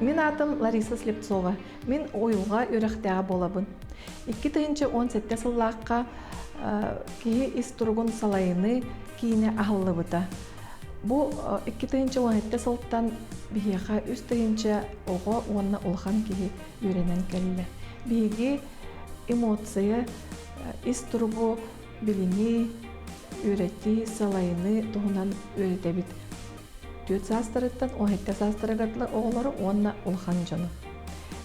Мин аатым Лариса Слепцова. Мин уйулҕа үөрэхтээҕэ буолабын. 2017 сыллаахха киһи ис туругун салайыныы киинэ аһыллыбыта. Бу 2017 сылтан биһиэхэ 3000 оҕо уонна улахан киһи үөрэнэн кэллэ. Биһиги эмоция, ис туругу билинии, үөрэтии, салайыныы туһунан үөрэтэбит. Түөрт саастарыттан 17 саастарыгар дылы оҕолору уонна улахан дьону.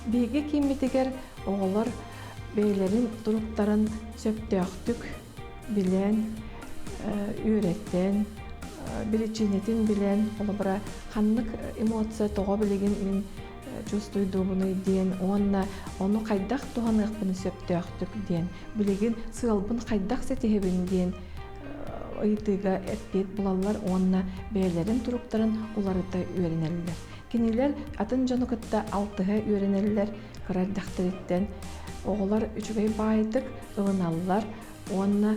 Биһиги кииммитигэр оҕолор бэйэлэрин туруктарын сөптөөхтүк билэн, үөрэтэн, биричиинэтин билэн, холобура, ханнык эмоция тоҕо билигин мин чувствуйдуубунуй диэн уонна ону хайдах туһаныахпын сөптөөхтүк диэн, билигин сыалбын хайдах ситиһэбин диэн ыйытыыга эппиэт булаллар уонна бэйэлэрин туруктарын уларыта үөрэнэллэр. Кинилэр атын дьону кытта алтыһа үөрэнэллэр, кыра эрдэхтэриттэн оҕолор үчүгэй баайдык ылыналлар уонна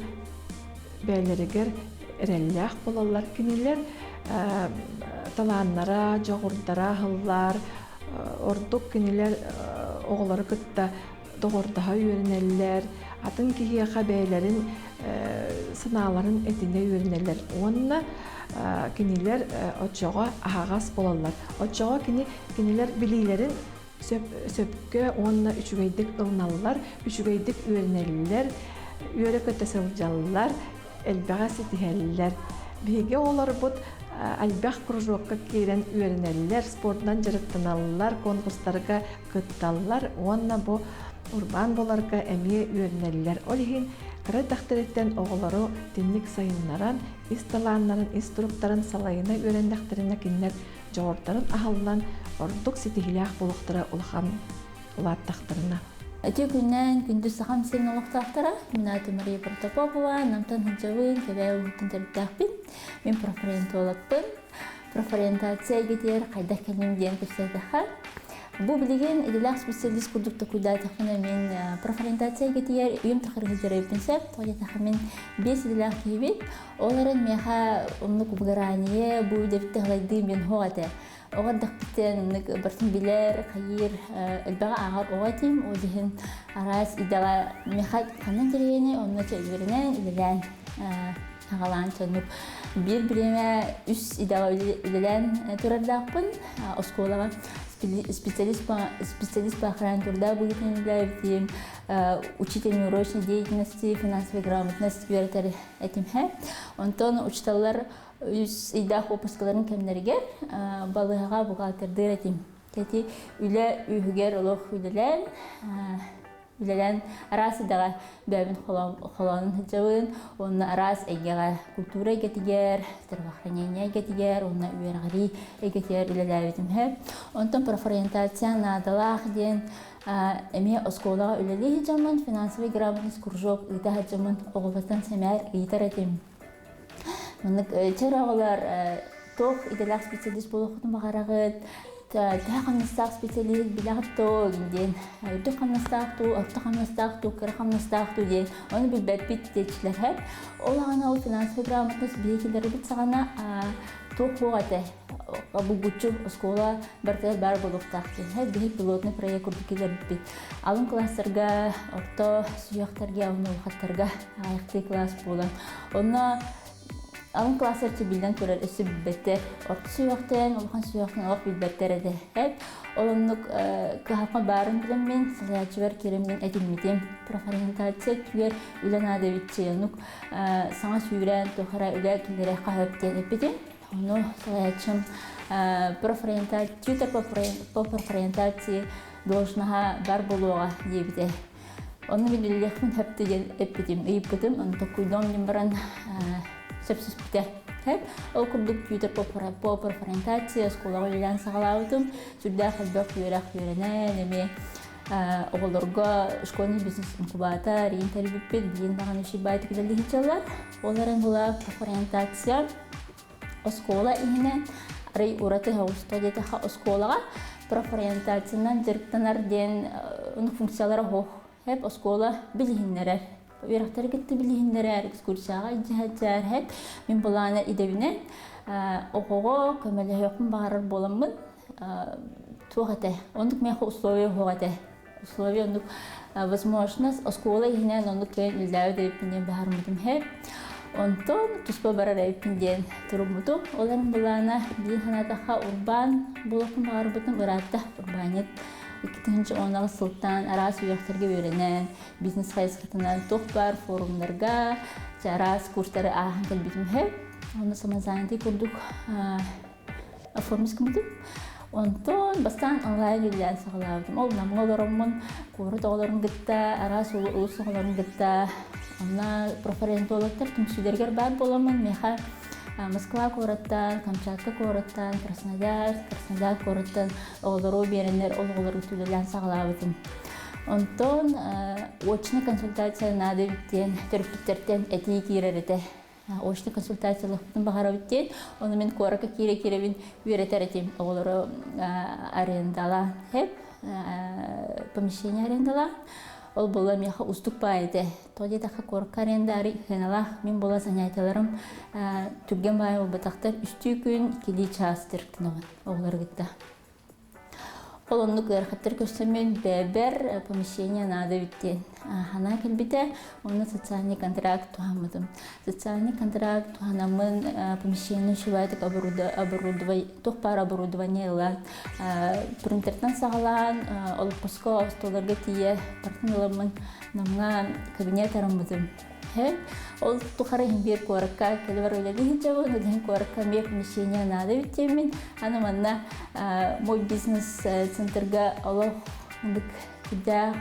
бэйэлэригэр эрэллээх буолаллар. Кинилэр талааннара, дьоҕурдара аһыллар, ордук кинилэр оҕолору кытта доҕордоһо үөрэнэллэр, атын киһиэхэ бэйэлэрин санааларын этинэ үөрэнэллэр уонна кинилэр оччоҕо аһаҕас буолаллар. Оччоҕо кини кинилэр билиилэрин сөпкө уонна үчүгэйдик ылыналлар, үчүгэйдик үөрэнэллэр, үөрэ-көтө сылдьаллар, элбэҕи ситиһэллэр. Биһиги оҕолорбут элбэх кружокка киирэн үөрэнэллэр, спордунан дьарыктаналлар, конкурстарга кытталлар уонна бу урбаан буоларга эмиэ үөрэнэллэр. Ол иһин кыра эрдэхтэриттэн оҕолору тинник сайыннаран, ис талааннарын, ис туруктарын салайына үөрэннэхтэринэ кинилэр дьоҕурдарын аһыллан ордук ситиһиилээх буолуохтара улахан улааттахтарына. Ити күннэн күндү Сахам сирин олохтоохторо, мин аатым Мария Протопопова, Намтан сылдьабын, Кэбээ улууһуттан төрүттээхпин. Мин профориентологпын. Профориентация эйгэтигэр хайдах кэллим диэн кэпсээтэххэ, бу билигин идэлээх специалист курдук токуйдаатахпына мин профориентация эйгэтигэр үйэм тухары сылдьар сөп. Тоҕо диэтэххэ мин биэс идэлээх киһибин. Ол эрэн миэхэ оннук выгорание бу идэбиттэн халайдыым диэн суох этэ. Оҕо эрдэхпиттэн оннук барытын билэр, хайыыр, элбэҕи ааҕар оҕо этим. Ол иһин араас идэҕэ миэхэ ханна интэриэһинэй, онно үлэлээн, үлэлээн аҕалаан соннук биир бириэмэ үс идэҕэ үлэлээн турардаахпын. Оскуолаҕа специалист специалист по охране труда быһыытынан үлэлээбитим, учитель неурочной деятельности, финансовой грамотности үөрэтэр этим һэ. Онтон учителлар үс ыйдаах уоппускаларын кэмнэригэр балыыһаҕа бухгалтердыыр этим. Кэти үлэ үһүгэр олох үлэлээн үлэлээн араас идэҕэ бэйэбин холоонун сылдьабын уонна араас эйгэҕэ культура эйгэтигэр, здравоохранение эйгэтигэр уонна үөрэҕирии эйгэтигэр үлэлээбитим һэ. Онтон профориентация наадалаах диэн эмиэ оскуолаҕа үлэлии сылдьаммын финансовый грамотность кружок ыыта сылдьаммын оҕолортон сэмээр ыйытар этим. Маннык чэр оҕолор туох идэлээх специалист буолуоххутун баҕараҕыт, төһө хамнастаах специалист билэҕит дуо диэн үрдүк хамнастаах дуу, орто хамнастаах дуу, кыра хамнастаах дуу диэн ону билбэппит диэччилэр һэ. Ол аҕана ол финансовый грамотность биһикилэрбит саҕана туох буох этэ булгуччу оскуола барытыгар баар буолуохтаах диэн биһи пилотный проект курдук киллэрбиппит. Алын класстарга, орто сүһүөхтэргэ, уонна улахаттарга аҕыйахтыы класс буолан. Онно алын класстар биллэн турар өссө билбэттэр. Орто сүһүөхтэн, улахан сүһүөхтэн олох билбэттэр этэ. Ол оннук кыһалҕа баарын билэммин, салайааччыбар киирэммин этиммитим. Профориентация өттүгэр үлэ наада эбит оннук саҥа сүүрээн туох эрэ үлэ киллэрэ хаһыат диэн эппитим. Ону салайааччым тьютор по профориентации должноһа бар буолуоҕа диэбитэ. Ону мин үлэлиэхпин сөп диэн эппитим, ыйыппытым, ону толкуйдуом диэн баран сөпсөспүтэ. Ол курдук тьютор по профориентации оскуолаҕа үлэлээн саҕалаабытым. Сүрдээх элбэх үөрэх үөрэнэн, эмиэ оҕолорго школьный бизнес-инкубатор иин тэрийбиппит, билигин даҕаны үчүгэй үлэлиһиччалар. Ол эрэн була профориентация оскуола иһинэн арый ураты оҕусто диэтэххэ оскуолаҕа профориентациянан дьарыктанар диэн функциялара суох. Хэп оскуола билиһиннэрэр. Үөрэхтэри кытта билиһиннэрэр, экскурсияҕа илдьэ хэп мин былаана идэбинэн оҕоҕо көмөлөһүөхпүн баҕарар буоламмын. Туох этэ? Оннук миэхэ условия суох этэ. Условия оннук возможность оскуола иһинэн оннук кэлэн үлэлээбит эбиппин диэн баһармытым һэ. Онтон туспа барар эбиппин диэн туруммутум. Ол эрэн былаана биир санаатахха урбаан буолуохпун баҕарбытым ыраатта. Урбаанньыт 2016 сылтан араас үөрэхтэргэ үөрэнэн, бизнес хайысхатынан туох баар форумнарга, араас курстары ааһан кэлбитим үһү. Онно самозанятый курдук оформить гыммытым. Онтон бастаан онлайн үлэлээн саҕалаабытым. Ол Намҥа олороммун куорат оҕолорун кытта, араас улуус оҕолорун кытта онно профориентологтар түмсүүлэригэр баар буоламмын миэхэ Москва куораттан, Камчатка куораттан, Красноярск, Краснодар куораттан оҕолору биэрэннэр ол оҕолору үлэлээн саҕалаабытым. Онтон очная консультация наада эбит диэн төрөппүттэртэн этии киирэр этэ. Очная консультациялыахпытын баҕарабыт диэн, ону мин куоракка киирэ-киирэбин үөрэтэр этим. Оҕолору арендалаан хэп, помещение арендалаан. Ол буола миэхэ устук баай этэ. Тоҕо диэтэххэ, куоракка арендаары сыаналаах мин буола занятиеларым түргэн баай буолбатахтар. Үстүү күн иккилии чаас дьарыктанабын оҕолору кытта. Ол оннук ыарахаттар көрсөммүн бэйэбэр помещение наада эбит диэн санаа кэлбитэ. Онно социальный контракт туһаммытым. Социальный контракт туһанаммын помещение үчүгэйдик оборудование туох баар оборудование ылан принтертэн саҕалаан олоппоско остуолларга тиийэ барытын ыламмын Намҥа кабинет арыммытым. Ол тухары иһин биир куоракка кэлибэр үлэлии сылдьабын, үлэһин куоракка эмиэ помещение наада эбит диэммин, аны манна мой бизнес центрга олох ындык күүдээх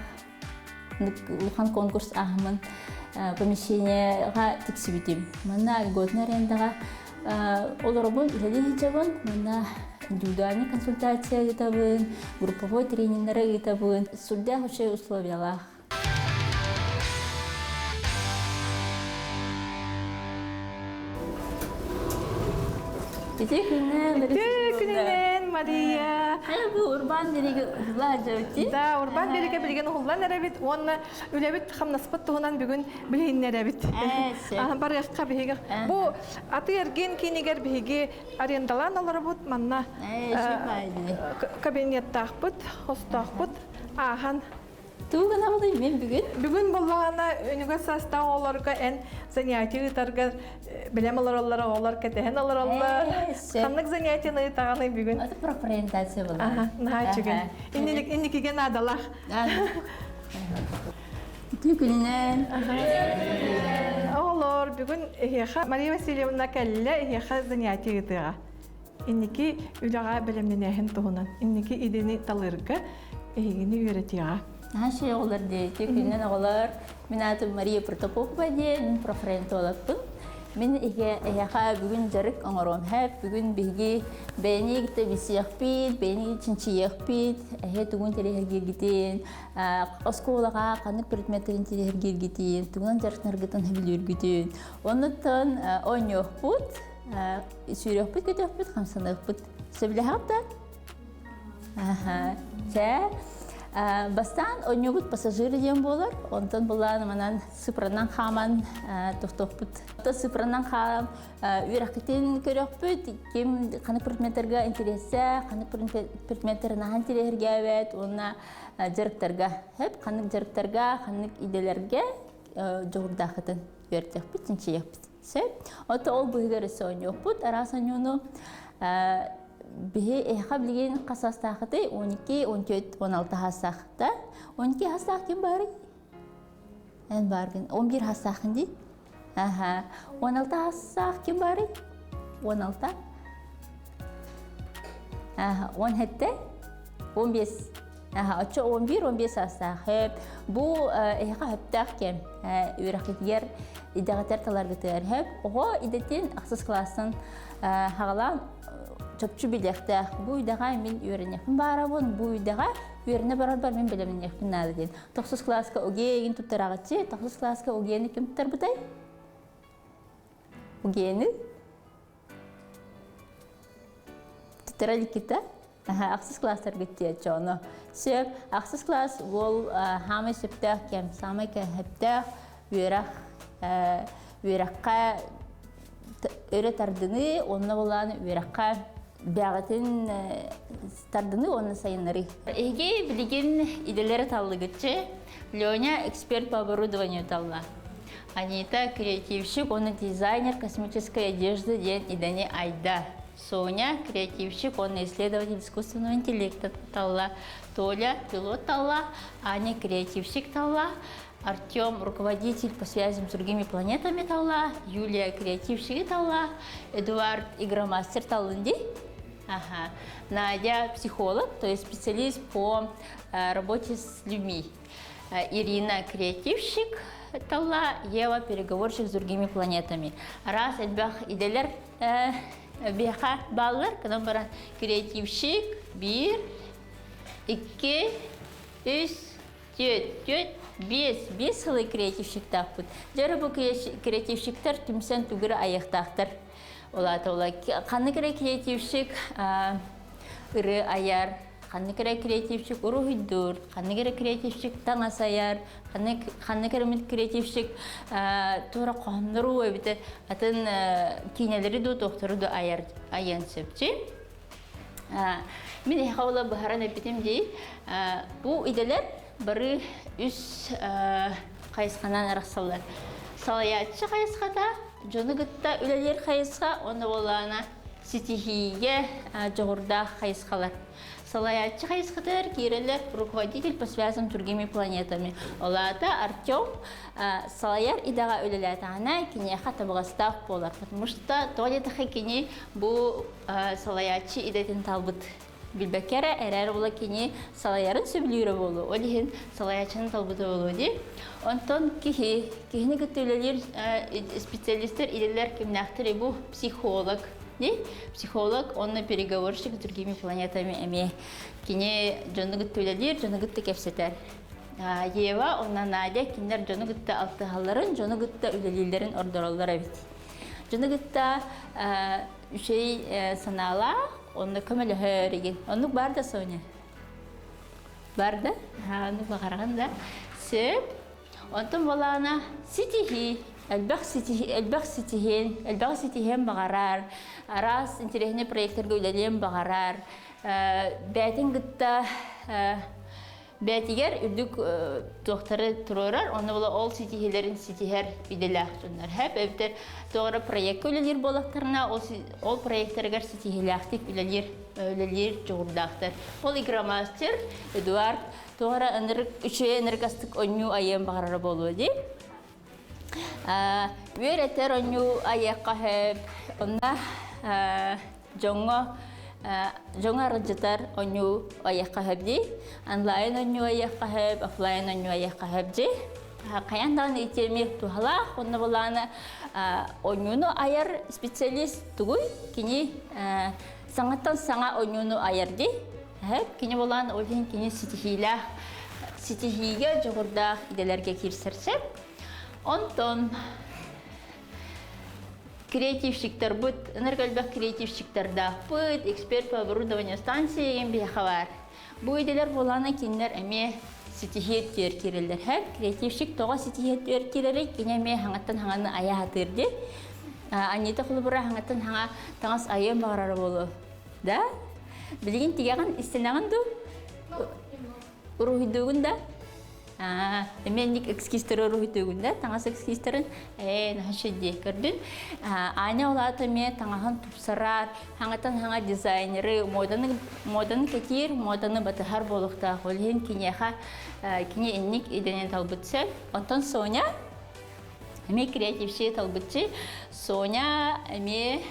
улахан конкурс ааһаммын помещениеҕа тиксибитим. Манна льготная арендаҕа олоробун, үлэлии сылдьабын, манна индивидуальный консультация ыытабын, групповой трениннэри ыытабын, сүрдээх үчүгэй условиялаах. Ити күннэн, Ити күнүнэн, Мария. Хайа бу Урбан бириги уһулла дьэбити. Да, Урбан биригэ билигин уһуллан эрэбит уонна үлэбит хамнаспыт туһунан бүгүн билиһиннэрэбит. Барыахха биһиги. Бу аты эргин киинигэр биһиги арендалаан олоробут манна кабинеттаахпыт, хостоохпут ааһан Тугу гынабыный мен бүгүн? Бүгүн боллаҕына өнүгө саастаах оҕолорго эн занятие ыытаргар билэм олороллор оҕолор кэтэһэн олороллор. Ханнык занятиены ыытаҕыный бүгүн? Это профориентация была. Аха, наһаа үчүгэй. Инникиге наадалаах. Үтүө күнүнэн. Оҕолор, бүгүн эһиэхэ Мария Васильевна кэллэ, эһиэхэ занятие ыытыаҕа. Инники үлэҕэ бэлэмнэнээһин туһунан, инники идэни талыырга эһигини үөрэтиэҕэ. Наһаа үчүгэй оҕолор дии. Үтүө күнүнэн оҕолор. Мин аатым Мария Протопопова диэн, мин профориентологпын. Мин эһиэхэ бүгүн дьарык оҥоруом һэп. Бүгүн биһиги бэйэни кытта билсиэхпит, бэйэни чинчийиэхпит, эһэ тугун интэриэһиргииргитин, оскуолаҕа ханнык предметтэрин интэриэһиргииргитин, тугунан дьарыктанаргытын сөбүлүүргүтүн. Оннуттан оонньуохпут, сүүрүөхпүт, көтүөхпүт, хамсаныахпыт. Сөбүлэһэҕит да? Аха. Чэ, бастаан оонньуубут пассажир диэн буолар. Онтон булаан манан сыпранан хааман тохтуохпут. Онтон сыпранан хаам үөрэхпитин көрүөхпүт. Ким ханнык предметтергэ интэриэстээх, ханнык предметтэр наһаа интэриэһиргээбэт уонна дьарыктарга. Хэп ханнык дьарыктарга, ханнык идэлэргэ дьоҕурдааххытын үөрэтиэхпит, чинчийиэхпит. Сөп. Ото ол быһыгар өссө оонньуохпут. Араас оонньууну биһи эһэхэ билигин хас саастаахытый? 12, 14, 16 саастаахта. 12 саастаах ким баарый? Эн бааргын. 11 саастааххын дии. Аха. 16 саастаах ким баарый? 16. Аха, 17. 15. Аха, оччо 11-15 саастаах. Бу эһэхэ хөптөөх кэм. Үөрэххитигэр идэҕитэр таларгытыгар хөп. Оҕо идэтин ахсыс класстан хаҕалаан чопчу билиэхтээх. Бу идэҕэ мин үөрэниэхпин баарабын, бу идэҕэ үөрэнэ барарбар мин бэлэмниэхпин наада диэн. Тохсус класска УГЭ эгин туттараҕыччы, тохсус класска УГЭни ким туттарбытай? УГЭни? Туттара иликкита? Ахсыс класстаргыт диэччи ону. Сөп, ахсыс класс уол хаамай сөптөөх кэм, саамай сөптөөх үөрэх үөрэххэ өрө тардыныы, онно булаан үөрэххэ Бэҕэтин тардыныы уонна сайыннарыы. Эһиги билигин идэлэри таллыгытчы. Леня эксперт по оборудованию талла. Анита креативщик уонна дизайнер космической одежды диэн идэни айда. Соня креативщик уонна исследователь искусственного интеллекта талла. Толя пилот талла, Аня креативщик талла, Артем руководитель по связям с другими планетами талла, Юлия креативщиги талла, Эдуард игромастер таллынди. Ага. Надя психолог, то есть специалист по работе с людьми. Ирина креативщик талла, Ева переговорщик с другими планетами. Раз элбэх иделер биэхэ бааллар, кынан баран креативщик биир, икки, үс, түөрт, түөрт, биэс, биэс сылы креативщиктаахпыт. Дьэ бу креативщиктар түмсэн тугура айыахтаахтар. Улаата ула ханнык эрэ креативщик ырыа айар, ханнык эрэ креативщик уруһуйдуур, ханнык эрэ креативщик таҥас айар, ханнык эрэ креативщик туора хоһонноруу эбитэ атын киинэлэри дуу туохтору дуу айар айыан сөпчү. Мин эһиэхэ ола быһаран эппитим дии. Бу идэлэр бары үс хайысханан арахсаллар. Салайааччы хайысхата, дьону кытта үлэлиир хайысха уонна буоллаҕына ситиһиигэ дьоҕурдаах хайысхалар. Салайааччы хайысхатыгар киирэллэр руководитель по связям с другими планетами. Ол аата Артем салайар идэҕэ үлэлээтэҕинэ киниэхэ табыгастаах буолар. Потому что тоҕо диэтэххэ кини бу салайааччы идэтин талбыт билбэккэ эрэ эрээр була кини салайарын сөбүлүүрэ буолуо. Ол иһин салайааччыны талбыта буолуо дии. Онтон киһи, киһини кытта үлэлиир специалистар идэлэр кимнээхтэрий бу психолог дии. Психолог уонна переговорщик с другими планетами эмиэ кини дьону кытта үлэлиир, дьону кытта кэпсэтэр. Ева уонна Надя кинилэр дьону кытта алтыһалларын, дьону кытта үлэлииллэрин ордороллор эбит. Дьону кытта үчүгэй санаалаах, онно көмөлөһөр игин. Оннук бар да, Соня? Бар да? Оннук баҕараҕын да? Сөп. Онтон буолаана ситиһии. Элбэх ситиһи, элбэх ситиһин, элбэх ситиһиэн баҕарар, араас интэриэһинэй проектарга үлэлиэн баҕарар. Бээтин кытта Бээтигэр үрдүк туохтары туруорар, онно була ол ситиһиилэрин ситиһэр идэлээх дьоннор. Хэп эбэтэр туох эрэ проекка үлэлиир буоллахтарына, ол, ол проектарыгар ситиһиилээхтик үлэлиир үлэлиир дьоҕурдаахтар. Ол игромастер Эдуард туох эрэ ынырык үчүгэй ынырык астык онньуу айыан баҕарара буолуо дии. Үөрэтэр онньуу айыахха сөп. Онно дьоҥҥо дьоҥо арылдьытар онньуу айыахха сөп дии. Онлайн онньуу айыахха сөп, офлайн онньуу айыахха сөп дии. Хайаан даҕаны итиэми туһалаах, онно былааны онньууну айар специалист тугуй? Кини саҥаттан саҥа онньууну айар дии. Кини болаан ол иһин кини ситиһиилээх ситиһиигэ дьоҕурдаах идэлэргэ киирсэр сөп. Онтон креативщиктарбыт, ынырык элбэх креативщиктардаахпыт, эксперт по оборудованию станции диэн биһиэхэ баар. Бу идэлэр буолаана кинилэр эмиэ ситиһии өттүгэр киирэллэр. Һэ, креативщик тоҕо ситиһии өттүгэр киирэрий? Кини эмиэ хаҥаттан хаҥаны айа сатыыр дии. Анита холобура хаҥаттан хаҥа таҥас айыан баҕарара буолуо. Да? Билигин тигэҕин, истэнэҕин дуу? Уруһуйдуугун да? Аа, эмиэ инник эскизтери уруһуйдуугун да? Таҥас эскизтерин ээ, наһаа дии көрдүн. Аня ол аата эмиэ таҥаһын тупсарар, хаҥатан хаҥа дизайнеры, моданы, моданы кэтиир, моданы батыһар буолуохтаах. Ол иһин киниэхэ кини инник идэнэн талбыт сөп. Онтон Соня Эмиэ креативщик талбытчы Соня эмиэ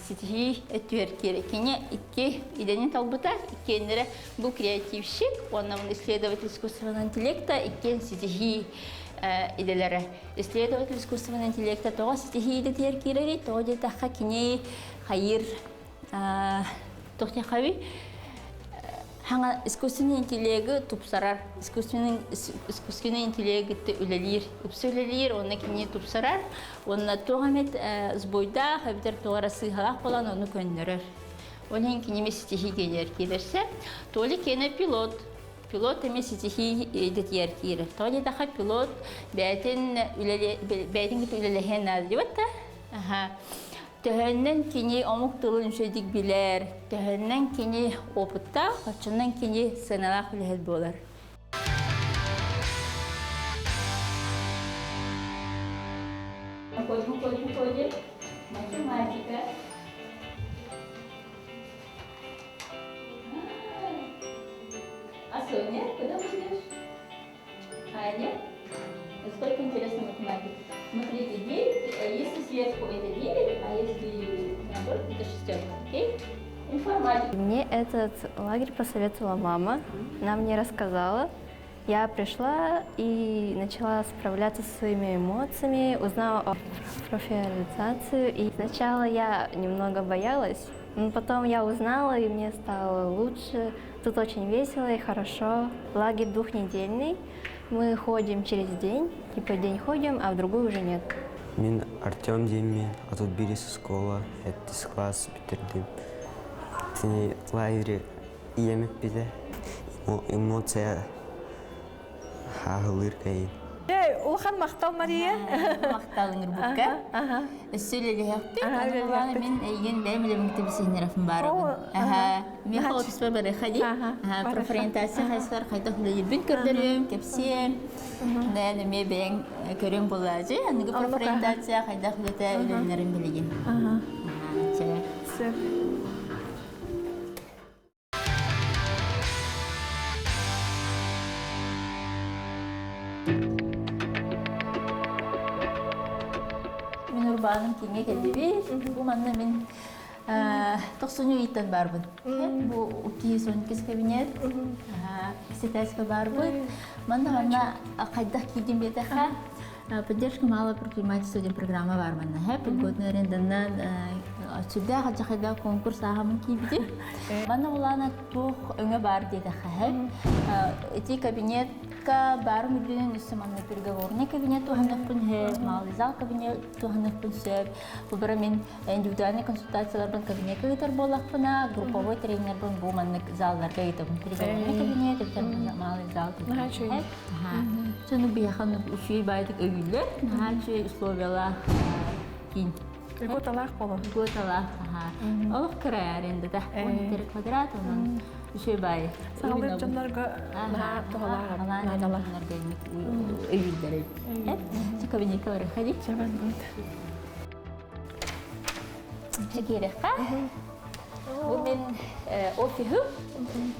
ситиһии өттүгэр киирэ. Кини икки идэни талбыта, иккиэннэрэ бу креативщик уонна исследователь искусственного интеллекта иккиэн ситиһии идэлэрэ. Исследователь искусственного интеллекта тоҕо ситиһии идэтигэр киирэрий? Тоҕо диэтэххэ кини хайыыр туох диэххэ Хаҥа искусственный интеллегы тупсарар, искусственный, искусственный интеллеги үлэлиир, үксэ үлэлиир, уонна кини тупсарар, уонна туох эмит сбойдаах эбэтэр туох эрэ сыыһалаах буолан ону көннөрөр. Ол иһин киними ситиһии киирэр киирэрсэ. Толи киэнэ пилот. Пилот эмиэ ситиһии идэтигэр киирэр. Тоҕо диэтэххэ пилот бэйэтин үлэлэ бэйэтин кытта үлэлэһиэн наада диэбэт да. Аха. Төһөннөн кини омук тылын үчүгэйдик билэр, төһөннөн кини опыттаах, оччонон кини сыаналаах үлэһит буолар. Уходим, уходим, уходим. Математика. А Соня, куда уйдешь? Аня? Насколько интересна математика. Смотрите, 9, если сверху это 9, а если наоборот, это шестерка, окей? Информатика. Мне этот лагерь посоветовала мама. Она мне рассказала. Я пришла и начала справляться со своими эмоциями, узнала о профориентации. И сначала я немного боялась, но потом я узнала, и мне стало лучше. Тут очень весело и хорошо. Лагерь двухнедельный. Мы ходим через день, типа день ходим, а в другой уже нет. Мин Артем диэммин, 31 оскуола, сэттис кылаас бүтэрдим. Итини лагерь ийэм эппитэ. Эмоция хааһылыыр кэйин. Улахан махтал Мария. Махтал ыҥырбыкка. Өссө үлэлэһиэхпит. Аны мин эйигин бэйэм үлэбин кытта баарабын. Миэхэ офиспар барыха дии. Профориентация хайысхалар хайдах үлэлиирбин көрдөрүөм, кэпсиэм. Нэн эмиэ бэйэҥ көрүөҥ буолаачы. Аныгы профориентация хайдах үлэтэ үлэлэнэрин билигин. Сөп. Мин урбааным киҥҥэ кэллибит. Бу манна мин тохсунньу ыйтан барбын. Бу киһи сонкис кабинет. Сетаска барбыт. Манна манна хайдах киирдим диэтэхэ, поддержка малого предпринимательства диэн программа бар манна. Льготный аренданан сүрдээх алдьархайдаах конкурс ааһаммын киирбитим. Манна улаана туох өҥө баар диэтэхэ, ити кабинетка баар үрдүнэн өссө манна переговорный кабинет туһаныахпын сөп, малый зал кабинет туһаныахпын сөп. Бу бара мин индивидуальный консультацияларбын кабинекка ыытар буоллахпына, групповой тренербын бу маннык залларга ыытабын. Переговорный кабинет, это малый зал. Сону биһиэхэ үчүгэй баайдык өйүүллэр, наһаа үчүгэй условиялаах киин. Льготалаах болон. Льготалаах, аха. Олох кыра арендата, 10 квадрат, онон үчүгэй баай. Саҥалыыр дьоннорго наһаа туһалаах, наадалаах. Өйүүллэр. Кабинетка барыха дии. Киирэххэ. Бу мин офиһым.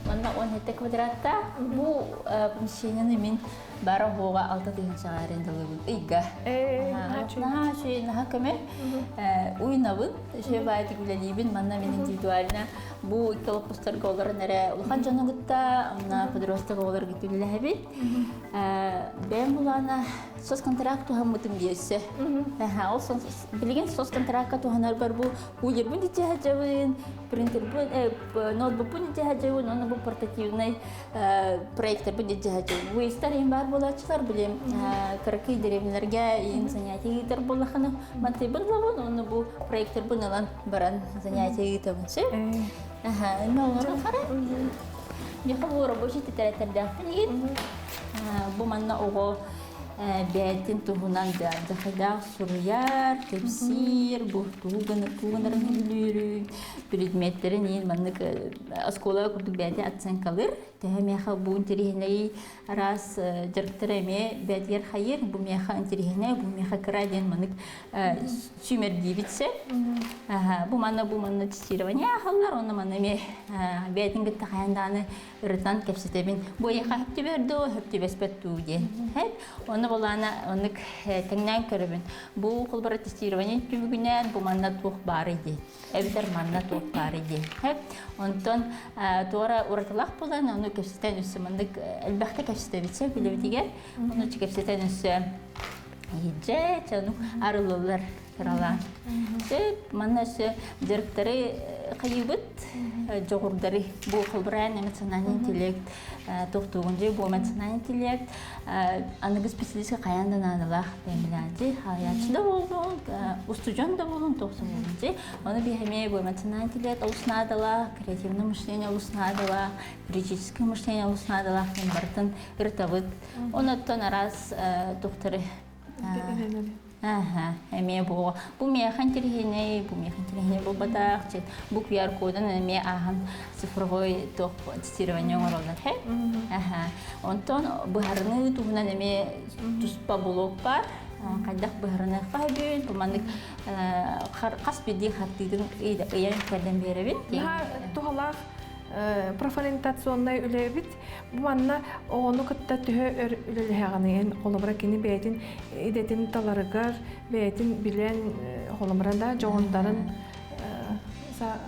Манна 17 квадратта. Бу помещениены мин бара буоға алта тыһыынчаҕа арендалыыбын ыйга. Наһаа үчүгэй, наһаа көмө. Уйнабын, үчүгэй баайдык үлэлиибин. Манна мин индивидуально бу икки олоппостарга олорон эрэ улахан дьону кытта, онно подросток оҕолору кытта үлэлэһэбин. Бэйэм булаана соцконтракт туһаммытым диэссе. Ол билигин соцконтракка туһанарбар бу кулербун иччэ сылдьабын, принтербун, ноутбукпун иччэ сылдьабын, уонна бу портативнай проекторбун иччэ сылдьабын. Выездтар иһин баар буолааччылар, билим кыракый деревняларга иһин занятие ыытар буоллахына, мантыйбын ылабын, уонна бу проекторбун ылан баран занятие ыытабын сөп. Аха, олору хара. Миэхэ бу рабочий тетрадьтэрдээхпин игин. Бу манна оҕо бэйэтин туһунан дьахайдаах суруйар, кэпсиир, бу тугу гынарын сөбүлүүрүн, предметтэрин иин маннык оскуола курдук бэйэтэ оценкалыыр. Төһө миэхэ бу интэриэһинэй араас дьарыктара эмиэ бэйэтигэр хайыыр, бу миэхэ интэриэһинэй, бу миэхэ кыра диэн маннык сүүмэрдиибит сөп. Бу манна бу манна тестирование ааһаллар, онно манна эмиэ бэйэтин кытта хайаан даҕаны ырытан кэпсэтэбин. Бу эйиэхэ хөптүбэр дуу, хөптүбэспэт дуу диэн. Онно болаана оннук тэҥнээн көрөбүн. Бу холбора тестирование түмүгүнэн бу манна туох баарый диэн. Эбэтэр манна туох баарый диэн. Онтон туора уратылаах буолан, ону кэпсэтэн өссө маннык элбэхтэ кэпсэтэбит сөп билэбитигэр. Ону кэпсэтэн өссө иһирдьэ, чону арыллылар кыралаан. Сөп, манна өссө дьарыктары хайыыбыт, дьоҕурдары бу холбураан эмоциональный интеллект тохтуугун дьэ бу эмоциональный интеллект аныгы специалистка хайаан да наадалаах бэмилээти хаайааччы да буоллун, устудьон да буоллун, тохсун буоллун дьэ. Ону биһэмиэ бу эмоциональный интеллект олус наадалаах, креативное мышление олус наадалаах, критическое мышление олус наадалаах диэн барытын ырытабыт. Онуттан араас тухтары. Аха, эмиэ бу бу миэхэ интэриэһинэй, бу миэхэ интэриэһинэй буолбатах, чэ, бу QR-кодан эмиэ ааһан цифровой туох тестирование оҥороллор, хэ? Аха. Онтон быһарыныы туһунан эмиэ туспа блок бар. Хайдах быһарыныахха сөбүн, бу маннык хас биирдии хартыытын ыйан кэлэн биэрэбин. Наһаа туһалаах профориентационнай үлэбит. Бу манна оҕону кытта төһө өр үлэлэһэҕиний? Холобура, кини бэйэтин идэтин таларыгар, бэйэтин билэн, холобура да, дьоҕурдарын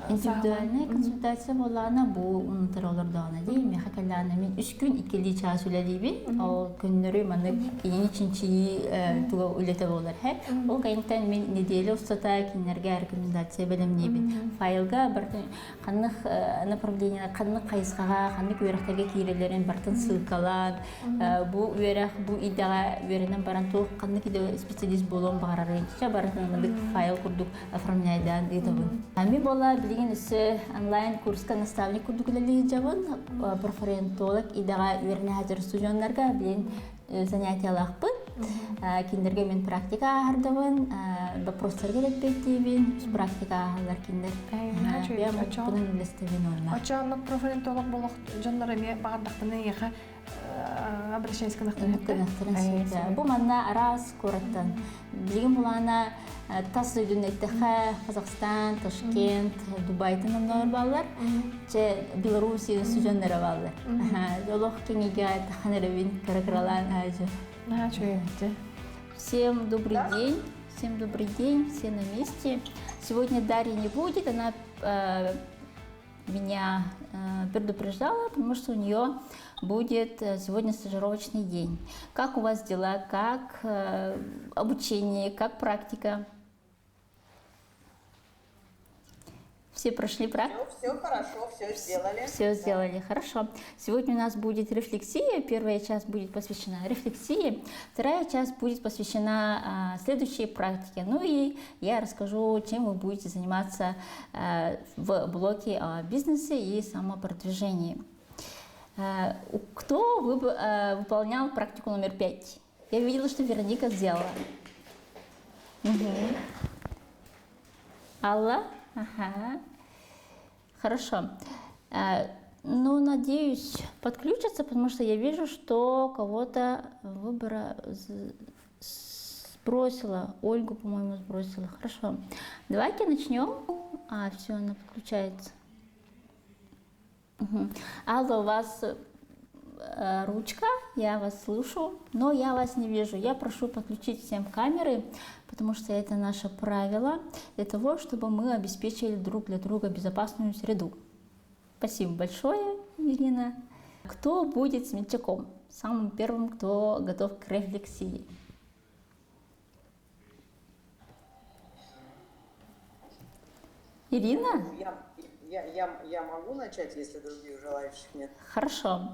Индивидуальная консультация буоллаҕына бу унутар олордоҕуна дии миэхэ кэллэҕинэ мин үс күн иккилии чаас үлэлиибин ол күннөрү маннык кинини чинчийии туга үлэтэ буолар һэ ол кэнниттэн мин неделя устата кинилэргэ рекомендация бэлэмниибин файлга барытын ханнык направление ханнык хайысхаҕа ханнык үөрэхтэргэ киирэллэрин барытын ссылкалаан бу үөрэх бу идэҕэ үөрэнэн баран туох ханнык идэ специалист буолуон баҕарарын барытын маннык файл курдук оформляйдаан ыытабын. Мин буола билигин өссө онлайн курска наставник курдук үлэлии сылдьабын. Профориентолог идэҕэ үөрэнэ сылдьар студеннарга билин занятиялаахпын. Кинилэргэ мин практика ааһардабын, вопростарга эппиэттиибин, практика ааһаллар кинилэр. Бэйэм опытынан үллэстэбин уонна. Очооннук профориентолог болох дьоннор эмиэ баҕардахтына эйиэхэ обращайскын Бу манна араас куораттан билигин булаана тас дойдуну эттэхэ Казахстан, Ташкент, Дубайтан онноор бааллар. Че Белоруссия студенттара бааллар. Олох кеңиге тахан эребин кыра-кыралаан аажы. Всем добрый день. Всем добрый день, все на месте. Сегодня Дарьи не будет, она меня предупреждала, потому что у нее будет сегодня стажировочный день. Как у вас дела, как обучение, как практика? Все прошли практику? Все, все хорошо, все сделали. Все сделали, хорошо. Сегодня у нас будет рефлексия. Первая часть будет посвящена рефлексии, вторая часть будет посвящена следующей практике. Ну и я расскажу, чем вы будете заниматься в блоке о бизнесе и самопродвижении. Кто выполнял практику номер 5? Я видела, что Вероника сделала. Угу. Алла? Ага. Хорошо. Ну, надеюсь, подключатся, потому что я вижу, что кого-то выбора сбросила. Ольгу, по-моему, сбросила. Хорошо. Давайте начнем. А, все, она подключается. Угу. Алла, у вас ручка, я вас слышу, но я вас не вижу. Я прошу подключить всем камеры, потому что это наше правило для того, чтобы мы обеспечили друг для друга безопасную среду. Спасибо большое, Ирина. Кто будет смельчаком? Самым первым, кто готов к рефлексии? Ирина? Я могу начать, если других желающих нет. Хорошо.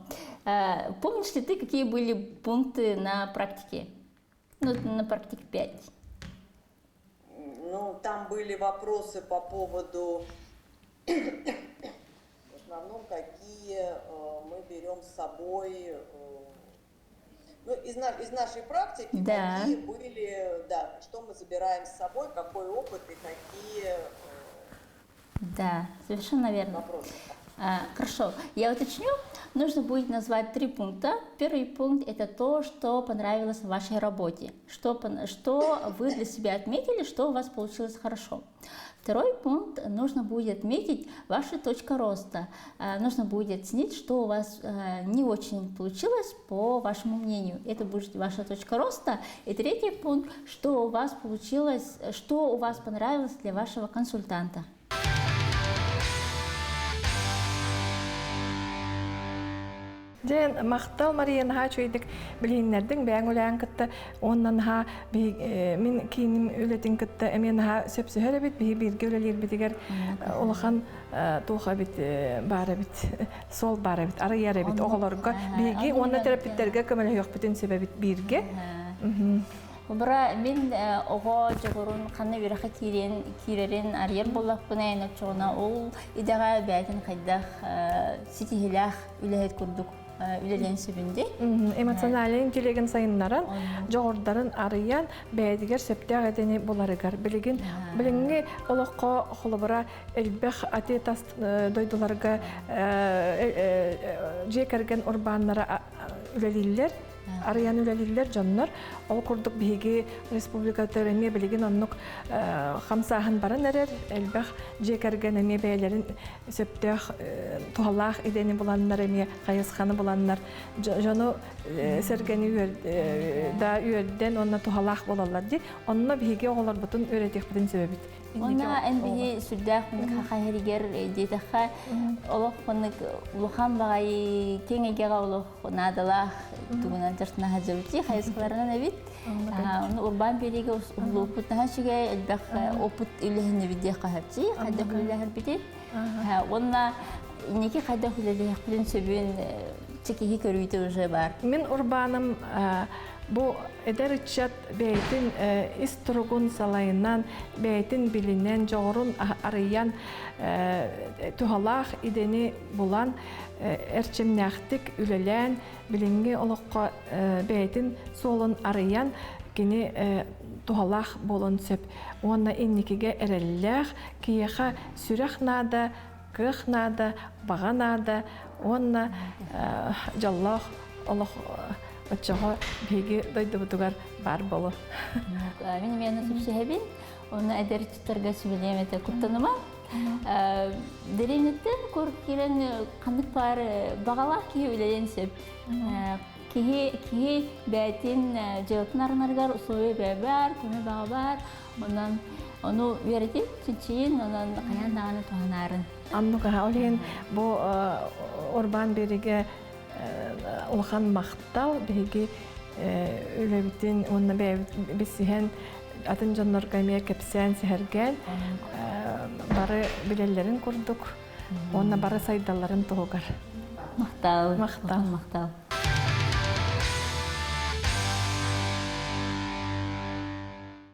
Помнишь ли ты, какие были пункты на практике? Ну, на практике 5. Ну, там были вопросы по поводу, в основном, какие мы берем с собой, ну, из нашей практики, да. Какие были, да, что мы забираем с собой, какой опыт и какие... Да, совершенно верно. Хорошо, я уточню. Нужно будет назвать 3 пункта. Первый пункт – это то, что понравилось в вашей работе, что вы для себя отметили, что у вас получилось хорошо. Второй пункт – нужно будет отметить вашу точку роста. Нужно будет оценить, что у вас не очень получилось, по вашему мнению. Это будет ваша точка роста. И третий пункт – что у вас получилось, что у вас понравилось для вашего консультанта. Ден мақтал Мария наһаа үчүгэйдик билиһиннэрдиҥ бэйэҥ үлэҕин кытта уонна наһаа мин кииним үлэтин кытта эмиэ наһаа сөпсөһөр эбит биһи бииргэ үлэлиирбитигэр улахан туох эбит баар эбит суол баар эбит арыйар эбит оҕолорго биһиги уонна төрөппүттэргэ көмөлөһүөхпүтүн сөп эбит бииргэ. Бра мин оҕо дьоҕурун ханна үөрэххэ киирэрин арыйар буоллахпына эн оччоҕуна ол идэҕэ бэйэтин хайдах ситиһилээх үлэһит курдук. үлэлиэн сөбүн дии. Эмоциональный интеллегин сайыннаран, дьоҕурдарын арыйан, бэйэтигэр сөптөөх этини буларыгар. Билигин билиҥҥи олоххо холобура элбэх ати тас дойдуларга дьиэ кэргэн урбааннара үлэлииллэр арыйан үлэлииллэр дьоннор. Ол курдук биһиги республикатыгар эмиэ билигин оннук хамсааһын баран эрэр. Элбэх дьиэ кэргэн эмиэ бэйэлэрин сөптөөх туһалаах идэни буланнар эмиэ хайысханы буланнар дьону сэргэни да үөрдэн уонна туһалаах буолаллар дии. Онно биһиги оҕолорбутун үөрэтиэхпитин сөбөбүт. Уонна эн биһи сүрдээх хахайырыгар диэтэххэ олох маннык улахан баҕайы киэҥ эйгэҕэ олох наадалаах тугунан дьарытына сылдьабыт хайысхаларынан эбит. Ону урбаан биэриигэ уһулууппут наһаа үчүгэй элбэх опыт үлэһиннибит диэххэ сөпчи хайдах үлэлэһэрбитин. Уонна инники хайдах үлэлиэхпитин сөбүн чекиһи көрүүтэ уже бар. Мин урбааным бу эдэр ыччат бэйэтин ис туругун салайынан, бэйэтин билинэн, дьоҕурун арыйан, туһалаах идэни булан, эрчимнээхтик үлэлээн, билиҥҥи олоххо бэйэтин суолун арыйан, кини туһалаах буолуон сөп. Уонна инникигэ эрэллээх, киһиэхэ сүрэх наада, кыах наада, баҕа наада уонна дьоллоох олох оччоҕо биһиги дойдубутугар баар буолуо. Мин эмиэ сөпсөһөбүн. Онно эдэр ыччаттарга сүбэлиэм этэ куттаныма. Дэриэбинэттэн кур киирэн ханнык баар баҕалаах киһи үлэлиэн сөп. Киһи киһи бэйэтин дьыалатын арынарыгар условия бэйэ баар, көмө баҕа баар. Онон ону үөрэтин, чинчийин, онон хайаан даҕаны туһанаарын. Оннук аха, ол иһин бу урбаан биэригэ улахан махтал биһиги үлэбитин уонна бэйэбит билсиһэн атын дьоннорго эмиэ кэпсээн сэһэргээн бары билэллэрин курдук уонна бары сайдалларын туһугар. Махтал. Махтал. Махтал.